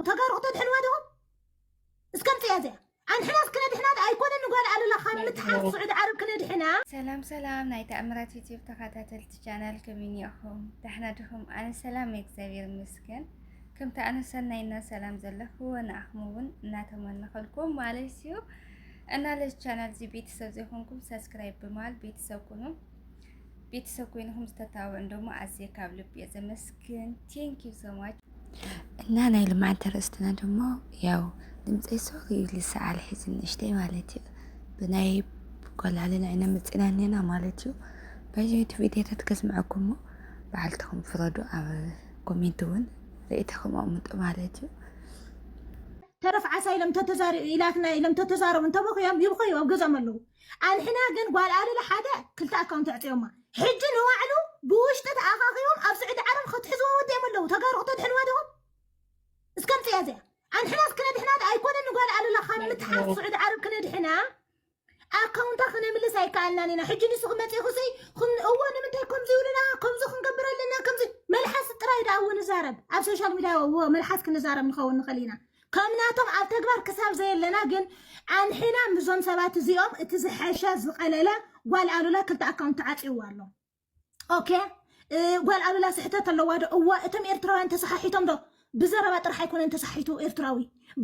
ተጋሩ ክተድሕንዋ ዲኹም? እስከ ምጽያ እዚኣ። ኣንሕናስ ክነድሕና ኣይኮነን ንጓል ኣሉላ ካብ ምትሓዝ ስዑዲ ዓረብ ክነድሕና። ሰላም ሰላም ናይ ተኣምራት ዩቲዩብ ተኸታተልቲ ቻናል ከመይ እኒኦኹም? ደሕና ዲኹም? ኣነ ሰላም እግዚኣብሔር ይመስገን። ከምቲ ኣነ ሰናይ እና ሰላም ዘለኹ ንኣኹም እውን እናተመነኸልኩም ማለት እዩ። እና ለዚ ቻናል እዚ ቤተሰብ ዘይኮንኩም ሰብስክራይብ ብምባል ቤተሰብ ኩኑ። ቤተሰብ ኮይንኹም ዝተታብዑን ደሞ ኣዝየ ካብ ልቢ እየ ዘመስግን። Thank you so much። እና ናይ ልማዓንቲ ርእስትና ደሞ ያው ድምፀይ ሶሪ ኢሉ ሰዓል ሒዙ ንእሽተይ ማለት እዩ። ብናይ ጓል ኣሉላ ኢና መፂና እኒና ማለት እዩ። በዚ እቲ ቪድዮታት ከስምዐኩም እሞ በዓልትኹም ፍረዱ። ኣብ ኮሜንት እውን ርእይቶኹም ኣቕምጡ ማለት እዩ። ተረፍ ዓሳ ኢሎም ተተዛሪ ኢላትና ኢሎም ተተዛረቡ እንተበኽዮም ይብኸዩ ኣብ ገዛም ኣለዉ። ኣንሕና ግን ጓል ኣሉላ ሓደ ክልተ ኣካውንት ኣዕፅዮማ። ሕጂ ንባዕሉ ብውሽጢ ተኣኻኺቦም ኣብ ስዑዲ ዓረብ ክትሕዝዋ ወዲኦም ኣለዉ። ተጋሩ ክተድሕንዋ ዲኹም? እስከ ምጽያ እዚኣ። ኣንሕናስ ክነድሕና ኣይኮነን ንጓል ኣሉላ ካብ ምትሓዝ ስዑዲ ዓረብ ክነድሕና ኣካውንታ ክነምልስ ኣይከኣልናን ኢና። ሕጂ ንሱ ክመጽእ ይኹሲ እዎ ንምንታይ ከምዚ ይብሉና፣ ከምዚ ክንገብር ኣለና፣ ከምዚ መልሓስ ጥራይ ደኣ እዎ ንዛረብ። ኣብ ሶሻል ሚድያ እዎ መልሓስ ክንዛረብ ንኸውን ንኽእል ኢና። ከም ናቶም ኣብ ተግባር ክሳብ ዘየለና ግን ኣንሕና ምስዞም ሰባት እዚኦም እቲ ዝሐሸ ዝቐለለ ጓል ኣሉላ ክልተ ኣካውንት ተዓጽይዋ ኣሎ። ኦኬ እ፣ ጓል ኣሉላ ስሕተት ኣለዋ ዶ? እወ። እቶም ኤርትራውያን ተሰሓሒቶም ዶ? ብዘረባ ጥራሕ ኣይኮነን ተሰሓሒቱ ኤርትራዊ፣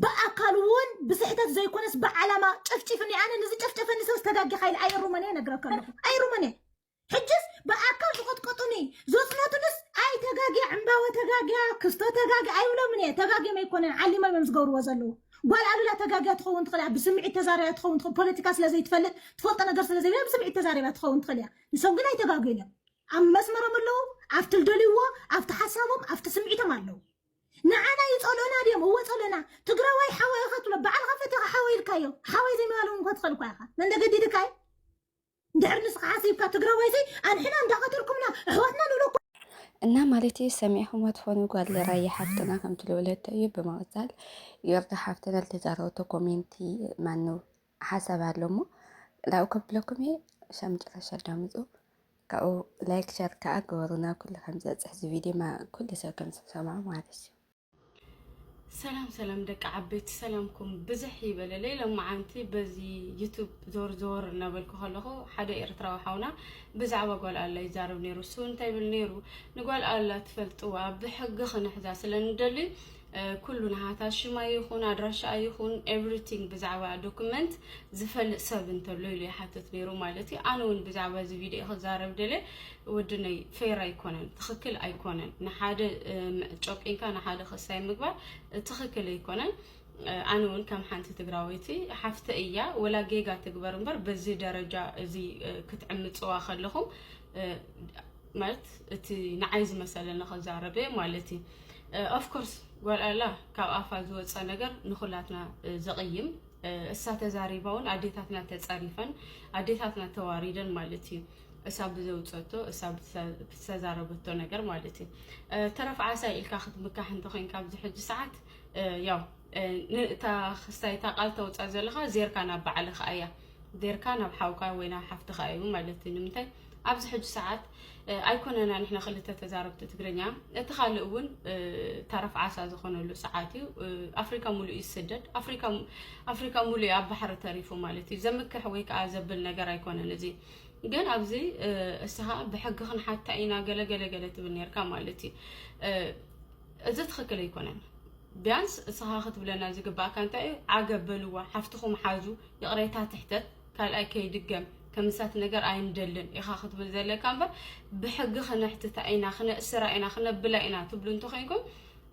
ብኣካል እውን ብስሕተት ዘይኮነስ ብዓላማ ጨፍጪፉኒ። ኣነ ንዝጨፍጨፈኒ ሰብስ ተጋጊኻ ኢለ ኣይሩመን እየ ነግረካ ኣለኹ። ኣይሩመን እየ። ሕጅስ ብኣካል ዝቐጥቀጡኒ ዘጽነቱንስ ኣይ ተጋጊያ ዕምባወ ተጋጊያ ክስቶ ተጋጊያ ኣይብሎምን እየ። ተጋጊዮም ኣይኮነን ዓሊሞም እዮም ዝገብርዎ ዘለዉ። ጓል ኣሉላ ተጋጊያ ትኸውን ትኽእል እያ፣ ብስምዒት ተዛሪባ ትኸውን ትኽእል፣ ፖለቲካ ስለ ዘይትፈልጥ ትፈልጦ ነገር ስለ ዘይብላ ብስምዒት ተዛሪባ ትኸውን ትኽእል እያ። ንሶም ግን ኣይተጋግዩን እዮም። ኣብ መስመሮም ኣለዉ፣ ኣብቲ ዝደልይዎ፣ ኣብቲ ሓሳቦም፣ ኣብቲ ስምዒቶም ኣለዉ። ንዓና ይጸልኡና ድዮም? እወ ጸልኡና። ትግራዋይ ሓወይ ኢኻ ትብሎ፣ ባዕልኻ ፈቲኻ ሓወይ ኢልካዮ። ሓወይ ዘይምባል እውን ክትኽእል እኳ ኢኻ። መን ደገዲድካ እዩ? እንድሕር ንስኻ ሓሲብካ ትግራዋይ ዘይ ኣንሕና እንዳቐተልኩምና ኣሕዋትና ንብሎ እኮ። እና ማለት እዩ ሰሚዕኹም ትኾኑ ጓል ራያ ሓፍትና ከም ትልውለቶ እዩ። ብምቕጻል ዮርዳ ሓፍትና ዝተዛረበቶ ኮሜንቲ ማነው ሓሳብ ኣሎ እሞ ላው ከብለኩም እየ። ሻብ መጨረሻ ኣዳምፁ። ካብኡ ላይክ ሸር ከዓ ግበሩ ናብ ኩሉ ከም ዝበፅሕ እዚ ቪድዮ ማ- ኩሉ ሰብ ከም ዝሰምዖ ማለት እዩ። ሰላም ሰላም ደቂ ዓበይቲ ሰላምኩም ብዝሕ ይበለለይ። ሎማዓንቲ በዚ ዩቱብ ዞር ዞር እናበልኩ ከለኹ ሓደ ኤርትራዊ ሓውና ብዛዕባ ጓል ኣላ ይዛረብ ነይሩ። እሱ እንታይ ይብል ነይሩ? ንጓል ኣላ ትፈልጥዋ ብሕጊ ክንሕዛ ስለ ንደሊ እ፣ ኩሉ ናሃታ ሽማ ይኹን ኣድራሻኣ ይኹን ኤቭሪቲንግ ብዛዕባ ዶክመንት ዝፈልጥ ሰብ እንተሎ ኢሉ ይሓትት ነይሩ ማለት እዩ። ኣነ እውን ብዛዕባ እዚ ቪድዮ ክዛረብ ደልየ ወድነይ ፌር ኣይኮነን፣ ትኽክል ኣይኮነን። ንሓደ እ፣ ም- ጨቂንካ ንሓደ ክሳይ ምግባር እ፣ ትኽክል ኣይኮነን። እ፣ ኣነ እውን ከም ሓንቲ ትግራወይቲ ሓፍተ እያ ወላ ጌጋ ትግበር እምበር በዚ ደረጃ እዚ እ፣ ክትዕምፅዋ ከለኹም እ፣ ማለት እቲ ንዓይ ዝመሰለ ንኸዛረበ ማለት እዩ። ኦፍኮርስ ጓል ኣላ ካብ ኣፋ ዝወፀ ነገር ንኹላትና እ፣ ዘቕይም እ፣ እሳ ተዛሪባ እውን ኣዴታትና ተፀሪፈን ኣዴታትና ተዋሪደን ማለት እዩ። እሳ ብዘውፀቶ እሳ ብዝተ- ብዝተዛረበቶ ነገር ማለት እዩ። እ፣ ተረፍ ዓሳ ኢልካ ክትምካሕ እንተኮይንካ ኣብዚ ሕጂ ሰዓት እ፣ ያው እ፣ ንእታ ክስታይ እታ ቃል ተውፃ ዘለኻ ዜርካ ናብ ባዕልኻ እያ ዜርካ ናብ ሓውካ ወይ ናብ ሓፍትኻ እዩ ማለት እዩ። ንምንታይ ኣብዚ ሕጂ ሰዓት እ፣ ኣይኮነና ንሕና ክልተ ተዛረብቲ ትግርኛ እቲ ካልእ እውን እ፣ ተረፍ ዓሳ ዝኾነሉ ሰዓት እዩ። እ፣ ኣፍሪካ ሙሉእ ይስደድ ኣፍሪካ ኣፍሪካ ሙሉእ ኣብ ባሕሪ ተሪፉ ማለት እዩ። ዘምክሕ ወይ ከዓ ዘብል ነገር ኣይኮነን እዚ ግን ኣብዚ እ፣ እስኻ ብሕጊ ክንሓታ ኢና ገለ ገለ ገለ ትብል ነርካ ማለት እዩ። እ፣ እዚ ትኽክል ኣይኮነን። ቢያንስ እስኻ ክትብለና ዝግባእካ እንታይ እዩ? ዓገብ በልዋ፣ ሓፍትኹም ሓዙ፣ ይቕሬታ ትሕተት፣ ካልኣይ ከይድገም፣ ከም ንሳት ነገር ኣይንደልን ኢኻ ክትብል ዘለካ እምበር ብሕጊ ክነሕትታ ኢና፣ ክነእስራ ኢና፣ ክነብላ ኢና ትብሉ እንተኾይንኩም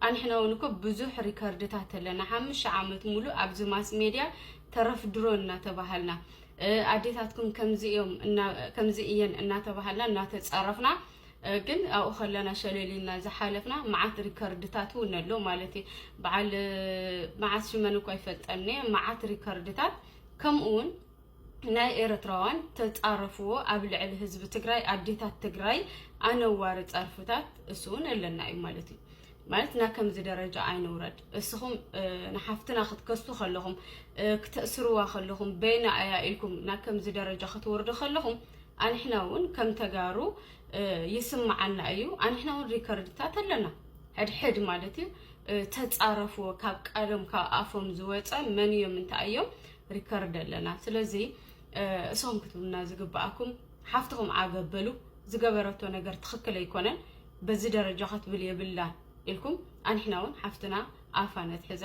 ኣንሕና እውን እኮ ብዙሕ ሪከርድታት ኣለና። ሓሙሽተ ዓመት ሙሉእ ኣብዚ ማስ ሜድያ ተረፍ ድሮን እናተባሃልና እ፣ ኣዴታትኩም ከምዚ እዮም እና- ከምዚ እየን እናተባሃልና እናተፀረፍና እ፣ ግን ኣብኡ ከለና ሸለሊልና ዝሓለፍና መዓት ሪከርድታት እውን ኣሎ ማለት እዩ። በዓል እ፣ መዓት ሽመን እኳ ይፈልጠኒ መዓት ሪከርድታት ከምኡ እውን ናይ ኤርትራውያን ተፃረፍዎ ኣብ ልዕሊ ህዝቢ ትግራይ ኣዴታት ትግራይ ኣነዋሪ ፀርፍታት እሱ እውን ኣለና እዩ ማለት እዩ። ማለት ናብ ከምዚ ደረጃ ኣይንውረድ። እስኹም እ፣ ንሓፍትና ክትከሱ ከለኹም እ፣ ክተእስርዋ ከለኹም በይና እያ ኢልኩም ናብ ከምዚ ደረጃ ክትወርዱ ከለኹም ኣንሕና እውን ከም ተጋሩ እ፣ ይስምዓና እዩ። ኣንሕና እውን ሪከርድታት ኣለና ሕድሕድ ማለት እዩ። ተጻረፍዎ። ካብ ቃሎም ካብ ኣፎም ዝወጸ መን እዮም እንታይ እዮም ሪከርድ ኣለና። ስለዚ እሶም ክትብሉና ዝግባኣኩም ሓፍትኹም ዓገብ በሉ። ዝገበረቶ ነገር ትኽክል ኣይኮነን፣ በዚ ደረጃ ክትብል የብላን ኢልኩም ኣንሕና እውን ሓፍትና ኣፋ ነትሕዛ፣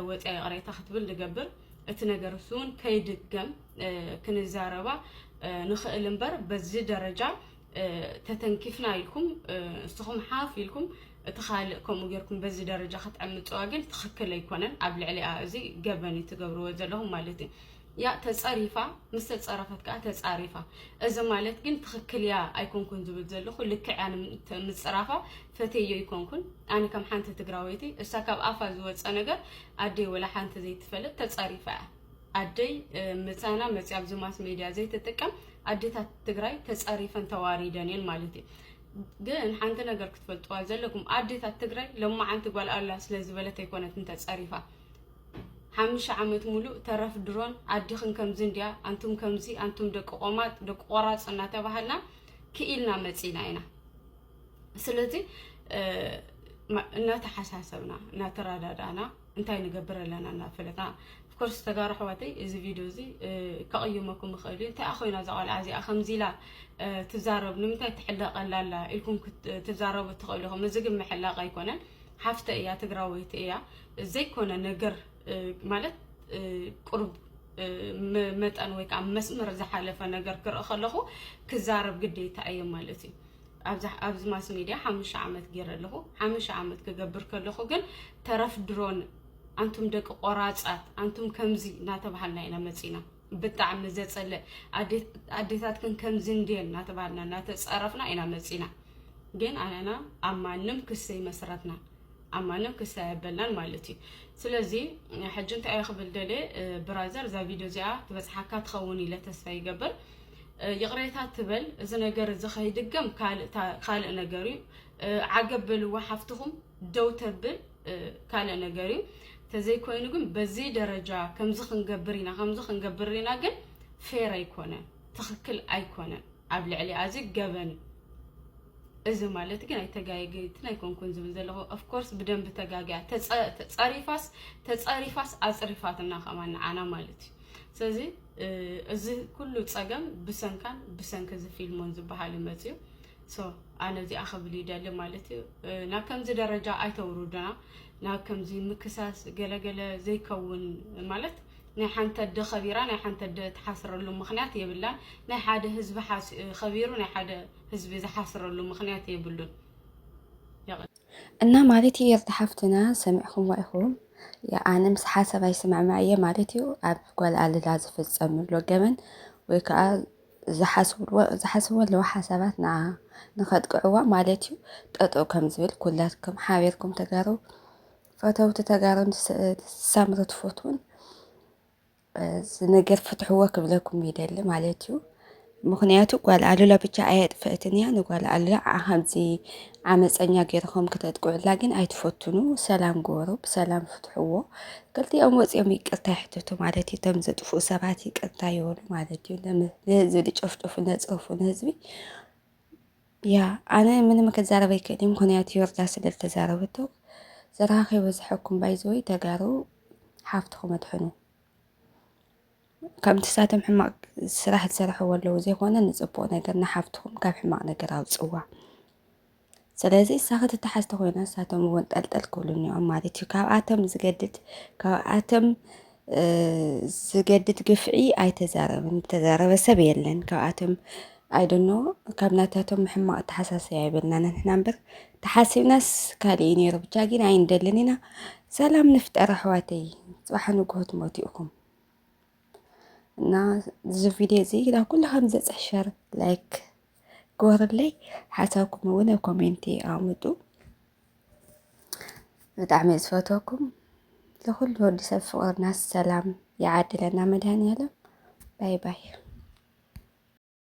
ወፅያ ይቕሬታ ክትብል ንገብር። እቲ ነገር እሱ እውን ከይድገም ክንዛረባ ንኽእል እምበር በዚ ደረጃ ተተንኪፍና ኢልኩም ንስኹም ሓፍ ኢልኩም እቲ ካልእ ከምኡ ጌርኩም በዚ ደረጃ ክትዕምፅዋ ግን ትኽክል ኣይኮነን። ኣብ ልዕሊኣ እዚ ገበን እዩ ትገብርዎ ዘለኹም ማለት እዩ። ያ ተፀሪፋ ምስ ተፀረፈት ከዓ ተፃሪፋ። እዚ ማለት ግን ትኽክል እያ ኣይኮንኩን ዝብል ዘለኹ፣ ልክዕ እያ ንምፅራፋ ፈትየዮ ኣይኮንኩን። ኣነ ከም ሓንቲ ትግራወይቲ እሳ ካብ ኣፋ ዝወፀ ነገር ኣደይ ወላ ሓንቲ ዘይትፈልጥ ተፀሪፋ እያ። ኣደይ ምፃና መፅያ ኣብዚ ማስ ሜድያ ዘይትጥቀም ኣዴታት ትግራይ ተፀሪፈን ተዋሪደን እየን ማለት እዩ። ግን ሓንቲ ነገር ክትፈልጥዋ ዘለኩም ኣዴታት ትግራይ ለማዓንቲ ጓል ኣላ ስለ ዝበለት ኣይኮነትን ተፀሪፋ። ሓሙሽተ ዓመት ሙሉእ ተረፍ ድሮን ኣዲኽን ከምዚ እንድያ፣ ኣንቱም ከምዚ፣ ኣንቱም ደቂ ቆማጥ፣ ደቂ ቆራፅ እናተባሃልና ክኢልና መፂና ኢና። ስለዚ እናተሓሳሰብና እናተረዳዳእና እንታይ ንገብር ኣለና እናፈለጥና። ኦፍኮርስ ተጋሩ ኣሕዋተይ እዚ ቪድዮ እዚ ከቕይመኩም ይኽእል እዩ። እንታይ ኮይና እዛ ቆልዓ እዚኣ ከምዚ ኢላ ትዛረብ ንምንታይ ትሕለቐላ ኣላ ኢልኩም ትዛረቡ ትኽእሉ ኢኹም። እዚ ግን ምሕላቕ ኣይኮነን። ሓፍተ እያ፣ ትግራወይቲ እያ። ዘይኮነ ነገር ማለት ቁሩብ መጠን ወይ ከዓ መስመር ዝሓለፈ ነገር ክርኢ ከለኹ ክዛረብ ግዴታ እየ ማለት እዩ። ኣብዚ ማስ ሜድያ ሓሙሽተ ዓመት ገይረ ኣለኹ። ሓሙሽተ ዓመት ክገብር ከለኹ ግን ተረፍ ድሮን ኣንቱም ደቂ ቆራፃት ኣንቱም ከምዚ እናተባሃልና ኢና መፂና። ብጣዕሚ ዘፀልእ ኣዴታትክን ከምዚ እንድየን እናተባሃልና እናተፀረፍና ኢና መፂና። ግን ኣነና ኣብ ማንም ክሲ መስረትና ኣብ ማንም ክሲ ኣየበልናን ማለት እዩ። ስለዚ ሕጂ እንታይ እየ ክብል ደልየ ብራዘር እዛ ቪድዮ እዚኣ ትበፅሓካ ትኸውን ኢለ ተስፋ ይገብር። ይቕሬታ ትበል፣ እዚ ነገር እዚ ከይድገም ካልእ ነገር እዩ። ዓገብ በልዋ ሓፍትኹም ደው ተብል ካልእ ነገር እዩ። ተዘይኮይኑ ግን በዚ ደረጃ ከምዚ ክንገብር ኢና ከምዚ ክንገብር ኢና ግን ፌር ኣይኮነን፣ ትኽክል ኣይኮነን። ኣብ ልዕሊ ኣዚ ገበን እዩ። እዚ ማለት ግን ኣይተጋየገትን ኣይኮንኩን ዝብል ዘለኹ ኦፍኮርስ ብደንብ ተጋግያ ተፀሪፋስ ተፀሪፋስ ኣፅሪፋትና ከማን ንዓና ማለት እዩ። ስለዚ እዚ ኩሉ ፀገም ብሰንካን ብሰንኪ እዚ ፊልሞን ዝበሃል ይመፅዩ። ሶ ኣነ እዚኣ ክብል ይደሊ ማለት እዩ። ናብ ከምዚ ደረጃ ኣይተውርዱና፣ ናብ ከምዚ ምክሳስ ገለገለ ዘይከውን ማለት ናይ ሓንቲ ኣደ ከቢራ ናይ ሓንቲ ኣደ ትሓስረሉ ምኽንያት የብላን። ናይ ሓደ ህዝቢ ከቢሩ ናይ ሓደ ህዝቢ ዝሓስረሉ ምኽንያት የብሉን። እና ማለት ይርዳ ሓፍትና ሰሚዕኹምዋ ኢኹም። ኣነ ምስ ሓሳብ ኣይስማዕማዕ እየ ማለት እዩ። ኣብ ጓል ኣለላ ዝፍፀም ኣሎ ገበን ወይ ከዓ ዝሓስብዎ ኣለዉ ሓሳባት ንዓ ንኸጥቅዕዋ ማለት እዩ። ጠጠው ከም ዝብል ኩላትኩም ሓቢርኩም ተጋሩ ፈተውቲ ተጋሩ ሳምሪ ትፈትውን እዚ ነገር ፍትሕዎ ክብለኩም ይደሊ ማለት እዩ። ምኽንያቱ ጓል ኣሉላ ብቻ ኣየጥፍእትን እያ። ንጓል ኣሉላ ከምዚ ዓመፀኛ ገይርኹም ክተጥቅዑላ ግን ኣይትፈትኑ። ሰላም ግበሩ፣ ብሰላም ፍትሕዎ። ክልቲኦም ወፂኦም ይቅርታ ይሕትቱ ማለት እዩ። እቶም ዘጥፍኡ ሰባት ይቅርታ ይበሉ ማለት እዩ። ንህዝቢ ዝጨፍጨፉ ነፅርፉ ንህዝቢ ያ ኣነ ምንም ክዛረብ ኣይክእል እየ። ምኽንያቱ ዮርዳ ስለ ዝተዛረበቶ ዘራኺ በዝሐኩም ባይዘወይ ተጋሩ ሓፍትኹም ኣድሕኑ። ከምቲ ሳቶም ሕማቕ ስራሕ ዝሰርሕዎ ኣለዉ ዘይኮነ ንፅቡቕ ነገር ንሓፍትኹም ካብ ሕማቕ ነገር ኣውፅዋ። ስለዚ እሳ ክትተሓዝ ተኮይና እሳቶም እውን ጠልጠል ክብሉ እኒኦም ማለት እዩ። ካብኣቶም ዝገድድ ካብኣቶም ዝገድድ ግፍዒ ኣይተዛረብን ዝተዛረበ ሰብ የለን። ካብኣቶም ኣይደኖ ካብ ናታቶም ሕማቕ ተሓሳሰያ የብልና ንሕና እምበር ተሓሲብናስ ካልእ እዩ ነይሩ። ብቻ ግን ኣይንደልን ኢና። ሰላም ንፍጠር ኣሕዋተይ። ፅባሕ ንግሆ ትሞቱ ኢኹም። እና እዚ ቪድዮ እዚ ናብ ኩሉ ከም ዘፅሕ ሸር ላይክ ግበሩለይ። ሓሳብኩም እውን ኣብ ኮሜንቲ ኣቕምጡ። ብጣዕሚ እየ ዝፈትወኩም። ንኩሉ ወዲ ሰብ ፍቕርና ሰላም ይዓድለና መድሃኒኣለም። ባይ ባይ።